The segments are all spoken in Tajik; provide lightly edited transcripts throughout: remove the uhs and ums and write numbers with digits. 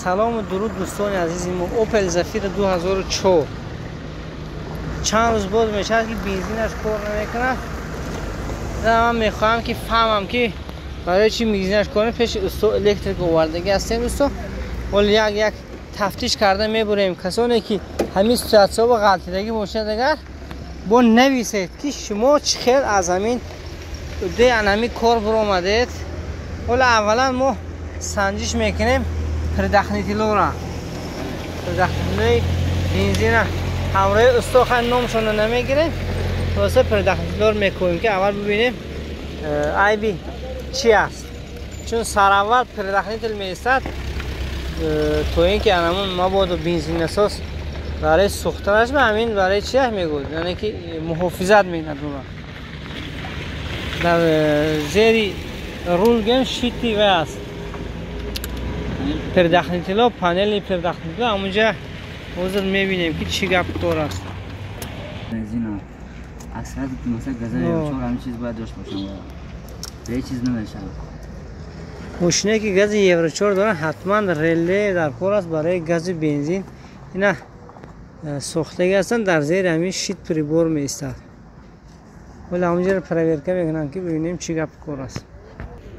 Салому дуруд, дӯстони азизи мо. Opel Zafira 2004 чанд рӯз боз мешавад, ки бензинаш кор намекунад. Ман мехоҳам, ки фаҳмам, ки барои чӣ бензинаш кор. Пеши усто электрик овардагӣ ҳастем, дӯсто. Ҳоло як як тафтиш карда мебурем. Касоне ки ҳамин ситуатсия ба ғалтидагӣ бошад, агар бо нависед, ки шумо чӣ хел аз ҳамин удаи ҳамин кор буромадед. Ҳоло аввалан мо санҷиш мекунем предохранителора, предохранителои бензина. Ҳамроҳи усто хай номшонро намегирем, хулоса предохранителор мекунем, ки аввал бибинем айби чи аст, чун сараввал предохранител меистад, то ин ки анамун мабодо бензинасос барои сӯхтанаш ба ҳамин барои чиаш мегӯд, яъне ки муҳофизат мекунад уро. Дар зери рул гем щити вай аст, предохранитело, панели предохранитело. Ҳамунҷа ҳозир мебинем, ки чӣ гап кор аст. Бензина аксарят масалан газа Евро 4 ҳамин чиз бояд дошт бошам, ҳеҷ чиз намешавад. Мошине ки гази Евро 4 доранд, ҳатман реле дар кор аст барои гази бензин. Ина сохтагӣ ҳастанд, дар зери ҳамин щит прибор меистад. Ҳоло ҳамунҷаро проверка мекунам, ки бибинем чӣ гап кор аст.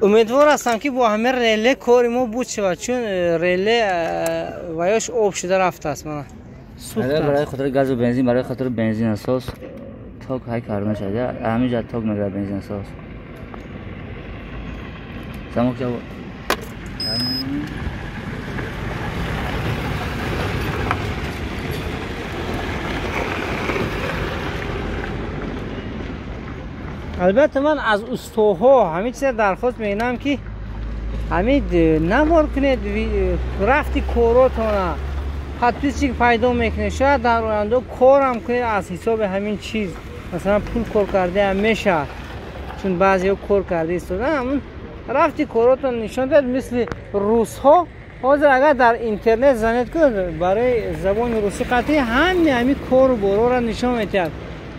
Умедвор ҳастам, ки бо ҳамин реле кори мо буд шавад, чун реле ваёш об шуда рафтааст, мана. Барои хотири газу бензин, барои хотири бензин асос ток ҳай карда мешавад, ҳамин ҷа ток мегирад бензин асос. Замок. Албатта, ман аз устоҳо ҳамин чиза дархост мекунам, ки ҳамин навор кунед рафти коротона, подписчик пайдо мекунед, шояд дар оянда корам кунед аз ҳисоби ҳамин чиз, масалан пул кор кардаам мешавад, чун баъзеҳо кор карда истодан. Ҳамун рафти коротон нишон дад, мисли русҳо. Ҳозир агар дар интернет занед ку, барои забони русӣ қатъи ҳами ҳамин кору борора нишон медиҳад.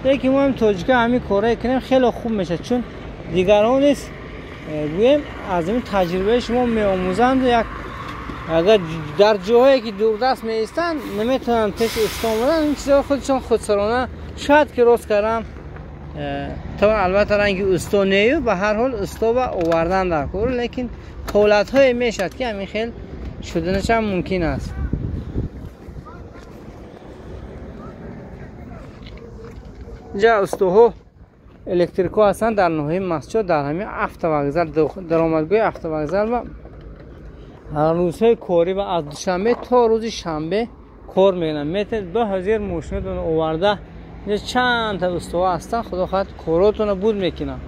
Лекин мо ҳам тоҷика ҳамин корое кунем, хеле хуб мешавад, чун дигарон низ гӯем аз ин таҷрибаи шумо меомӯзанд. Як агар дар ҷоҳое ки дурдаст меистанд, наметавонанд пеши усто омадан, ин чизҳоро худшон худсарона шояд ки рост кардам тавон. Албатта, ранги усто нею, ба ҳар ҳол усто ба овардан дар кор, лекин ҳолатҳое мешавад, ки ҳамин хел шуданашам мумкин аст. Инҷа устоҳо электрикҳо ҳастанд дар ноҳияи Мастчоҳ, дар ҳамин автовокзал, даромадгоҳи автовокзал. Ва рӯзҳои корӣ ва аз душанбе то рӯзи шанбе кор мекунанд. Метавонед ба ҳозир мошинатон оварда, инҷа чандта устоҳо ҳастанд, худо хоҳад коротонро буд мекунанд.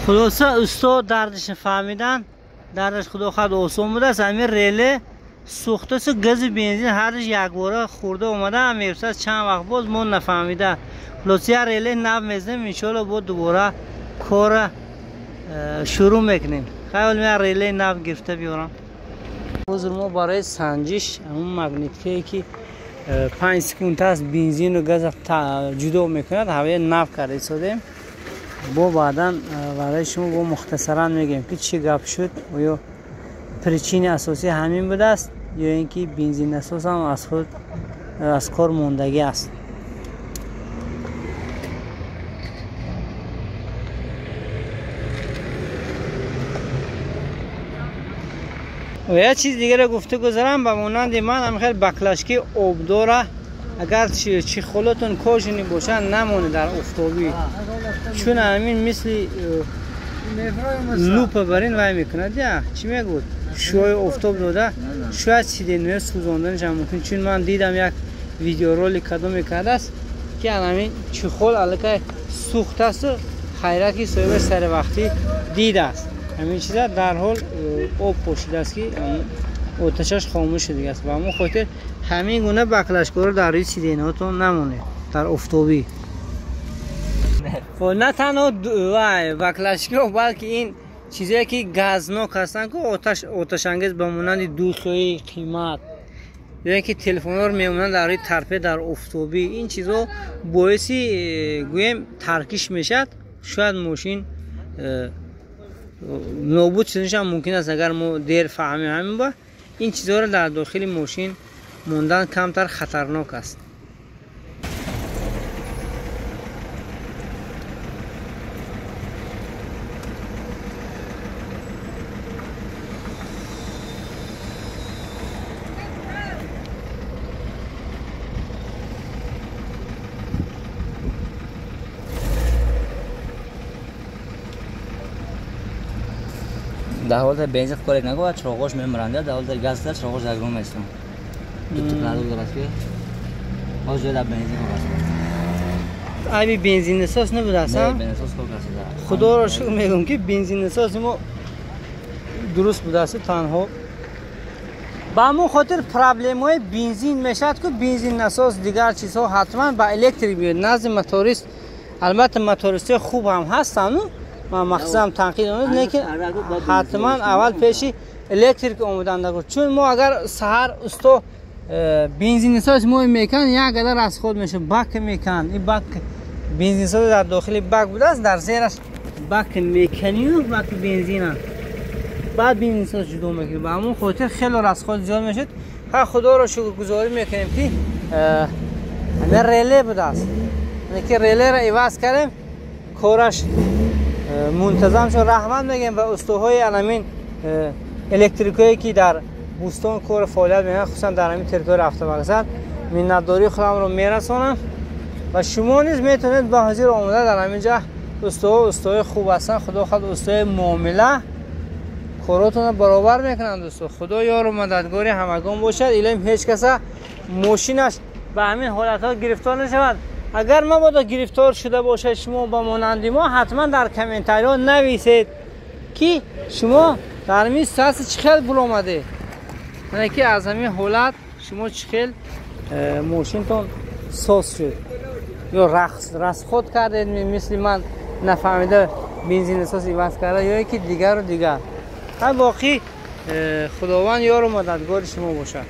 Хулоса, устод дардашро фаҳмидан, дардаш худо хоҳад осон будааст. Ҳамин реле сӯхтасу газу бензин ҳардаш якбора хӯрда омада мепурсад, чанд вақт боз мо нафаҳмида. Хулоса, як реле нав мезанем, иншоалло бо дубора корра шурӯъ мекунем. Хайол як реле нав гирифта биёрам. Ҳозир мо барои санҷиш ҳамун магниткае, ки 5 секунд аст, бензину газа ҷудо мекунад, ҳавоя нав карда истодем. Бо баъдан барои шумо бо мухтасаран мегӯем, ки чӣ гап шуд, оё причини асосӣ ҳамин будааст ё ин ки бензинасосам аз худ аз кор мондагӣ аст. Ва як чиз дигаре гуфта гузарам: ба монанди ман ҳам хел баклажки обдора, агар чехолотон кожаный бошад, намонед дар офтобӣ, чун ҳамин мисли лупа бар ин вай мекунад, я чӣ мегӯд, шуои офтоб дода, шояд сиденья сӯзонданашам мумкин. Чун ман дидам, як видеоролик кадоме кардааст, ки ҳамин чехол аллакай сӯхтасту хайрат, ки соҳиба сари вақтӣ дидааст ҳамин чиза, дарҳол об пошидааст, ки Оташаш хомӯш шудига аст. Ба ҳамон хотир ҳамин гуна баклашкаро дар рӯи сиденҳотон намонед дар офтобӣ. На танҳо баклашкаҳо, балки ин чизое ки газнок ҳастанд, ку оташангез ба монанди духои қимат ё ки телефонҳоро мемонанд дар рӯи тарпе дар офтобӣ, ин чизҳо боиси гӯем таркиш мешавад. Шояд мошин нобуд шуданашам мумкин аст, агар мо дер фаҳмем. Ҳамин ба ин чизҳоро дар дохили мошин мондан камтар хатарнок аст. Дар ҳолати бензин корек нагӯ, чироғош мемиранд, дар ҳолати газ чироғош дар меистанд. Ду продукт дорад ки ҳозир дар бензин кор аст. Айби бензиннасоз набудааст? Не, бензиннасоз кор аст. Худоро шукр мегӯям ки бензиннасози мо дуруст будааст танҳо. Ба ҳамон хотир проблемаҳои бензин мешавад, ку бензиннасоз дигар чизҳо ҳатман ба электрик биёяд. Назди моторист, албатта мотористҳои хуб ҳам ҳастанд, ман мақсадам танқид омад, лекин ҳатман аввал пеши электрик омадан даркор. Чун мо агар саҳар усто бензинсоз мо мекан, як қадар расход мешавад, бак мекан. Ин бак бензинсоз дар дохили бак будааст, дар зераш бак меканию бак бензина, баъд бензинсоз ҷудо мекунем. Ба ҳамон хотир хеле расход зиёд мешавад. Ха худоро шукргузорӣ мекунем ки реле будааст, ки релеро иваз кардем, кораш мунтазам шуд. Раҳмат мегӯем ба устоҳои аламин электрикое ки дар Бӯстон кор фаъолият мекунанд, хусусан дар ҳамин территорияи автовокзал. Миннатдории худамро мерасонам ва шумо низ метавонед ба ҳозир омода дар ҳамин ҷа устоҳои хуб ҳастанд. Худо хоҳад устои муомила коротонро баробар мекунанд. Дӯсто, Худо ёру мададгори ҳамагон бошад. Илм ҳеҷ каса мошинаш ба ҳамин ҳолатҳо гирифтор нашавад. Агар мабодо гирифтор шуда бошад шумо ба монанди мо, ҳатман дар комментариҳо нависед ки шумо дар ҳамин сатҳ чӣ хел буромадед, яъне ки аз ҳамин ҳолат шумо чӣ хел мошинтон соз шуд ё расход кардед, мисли ман нафаҳмида бензинасоз иваз карда ё ки дигару дигар. Ҳар боқӣ Худованд ёру мададгори шумо бошад.